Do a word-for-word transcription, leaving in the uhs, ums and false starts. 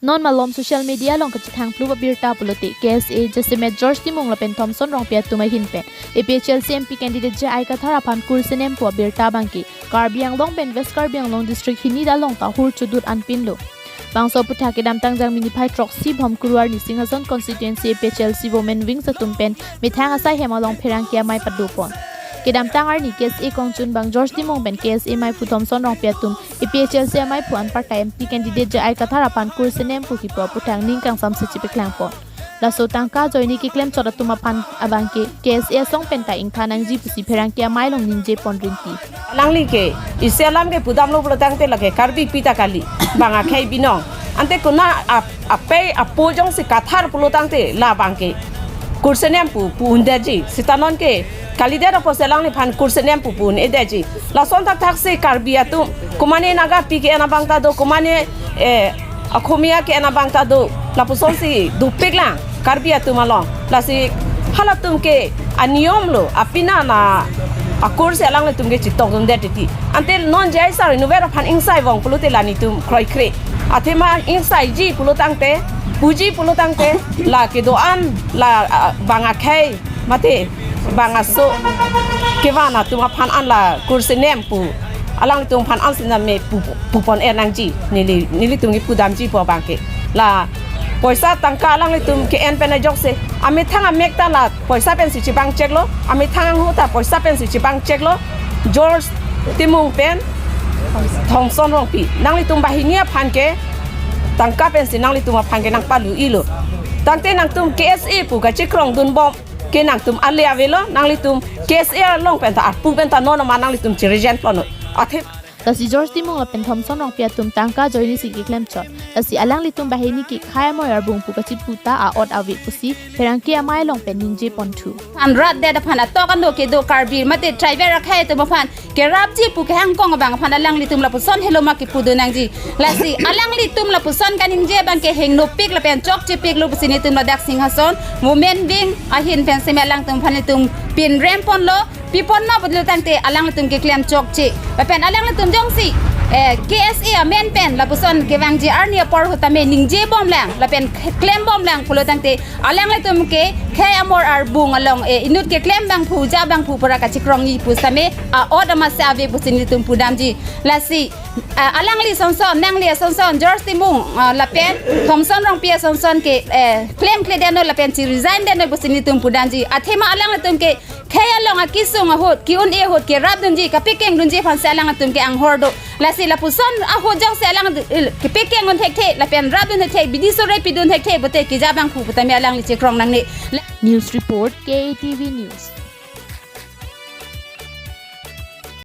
Non malom social media along kachethang plu abirta pulote K S A jasemet George Timung lapen Thomson Rongpi atum ahin pen A P H L C M P candidate J I Kathar aphan kursenem pu abirta abangke Karbi Anglong pen West Karbi Anglong district hini dalong ta hur chudut anpinlo. Bangso aphuthak kedamtang Jangmi niphai throksi bhom kuru arni Singhason constituency A P H L C women wings atum pen methang asai hem along pherangke amei padopon. Kedamtang arni K S A kongchunbang George Timung pen K S A meiphu Thomson Rongpi atum A P H L C ameiphu anparta M P candidate J I Kathar aphan kursenem pu kipu aphuthak ning kangsam si chipeklangpon. Laso tangka ajoine keklem chot atum aphan abangke K S A asong pen ta ingthan nangji pusi pherangke amei along ningje pon rinti. Alangli ke isi alam ke pudamlo pulo tangte lake Karbipi ta kali, bang akhei binong. Ante konat ap-, apei apo jongsi Kathar pulo tangte la abangke kursenem pu pu-un detji. Seta non ke kalidet apotsi alangliphan kursenem pu pu-un-e detji. Lason thakthak si Karbi atum, komane Nagapi ke-en abang ta do, komane, eh, Akhomia ke-en abang ta do. Lapusonsi dopiklang Karbi atum along. Lasi halatum ke aniyom lo, apina na akur si alanglitum ke chitokdundet titi. Ante non J I sir inutvet aphan ingsai vong pulote la netum kroikre. Athema ingsaiji pulo tangte, puji pulo tangte, la kedo-an, la, ah, bang akhei, mate bang aso kevan atum aphan an la kursenem pu, alanglitum aphan an si name pu, pu, pupon-er nangji, neli, nelitum kipudamji pu abangke. La poisa tangka alanglitum ke-en pen ajoksi, amethang amek ta la poisa pensi chibang cheklo, amethang angho ta poisa pensi chibang cheklo. George Timung pen Thomson Rongpi, nanglitum banghini aphan ke tangka pensi nanglitum aphan ke nangpalu-ilo. Tangte nangtum K S A pu kachikrongdunbom ke nangtum ale avelo, nanglitum K S A along pen ta arpu pen ta non ma nanglitum chirijen plono. Athe Lasi George Timung lapen Thomson Rongpi atum tangka ajoine si keklem chot. Lasi alanglitum banghini ke khei amoi arbung pu kachipu ta a-ot ave pusi pherangke amei along pen ningje ponthu. Aphan rat det aphan atok ano kedo Karbi mate tribal akhei atum aphan kerapji pu kehangkong abang aphan alanglitum lapuson helo ma kipudun nangji. Lasi alanglitum lapuson kaningje abangke hengnopik lapen chokchepiklo pusi netum ladak Singhason women wing ahin pen seme alangtum aphan netum pinrem ponlo. Piponma pulo tangte alanglitum keklem chokche. Lapen alanglitum jongsi, eh, K S A amen pen lapuson kevangji arni apor ahut tame ningjebomlang lapen klembomlang pulo tangte alanglitum ke khei amoi arbung along, eh, inut keklem abangphu, ja abangphu pura kachikrongji pu same a-ot amatsi ave pusi netum pudamji. Lasi, eh, alangli asonson, nangli asonson, George Timung, eh, lapen Thomson Rongpi asonson ke, eh, klemkledetnon lapen chiresign detnon pusi netum pudamji. Athema alanglitum ke khei along akesung ahut, ke-un-e ahut kerapdunji, kapekengdunji aphansi alanglitum ke anghor do. Lasi lapuson ahut jongsi alang, eh, kepekeng un thekthe lapen rapdun thekthe, bidi sore pidun thekthe pulote keja abangphu pu tame alangli chikrong nangne. News report, K A T V News.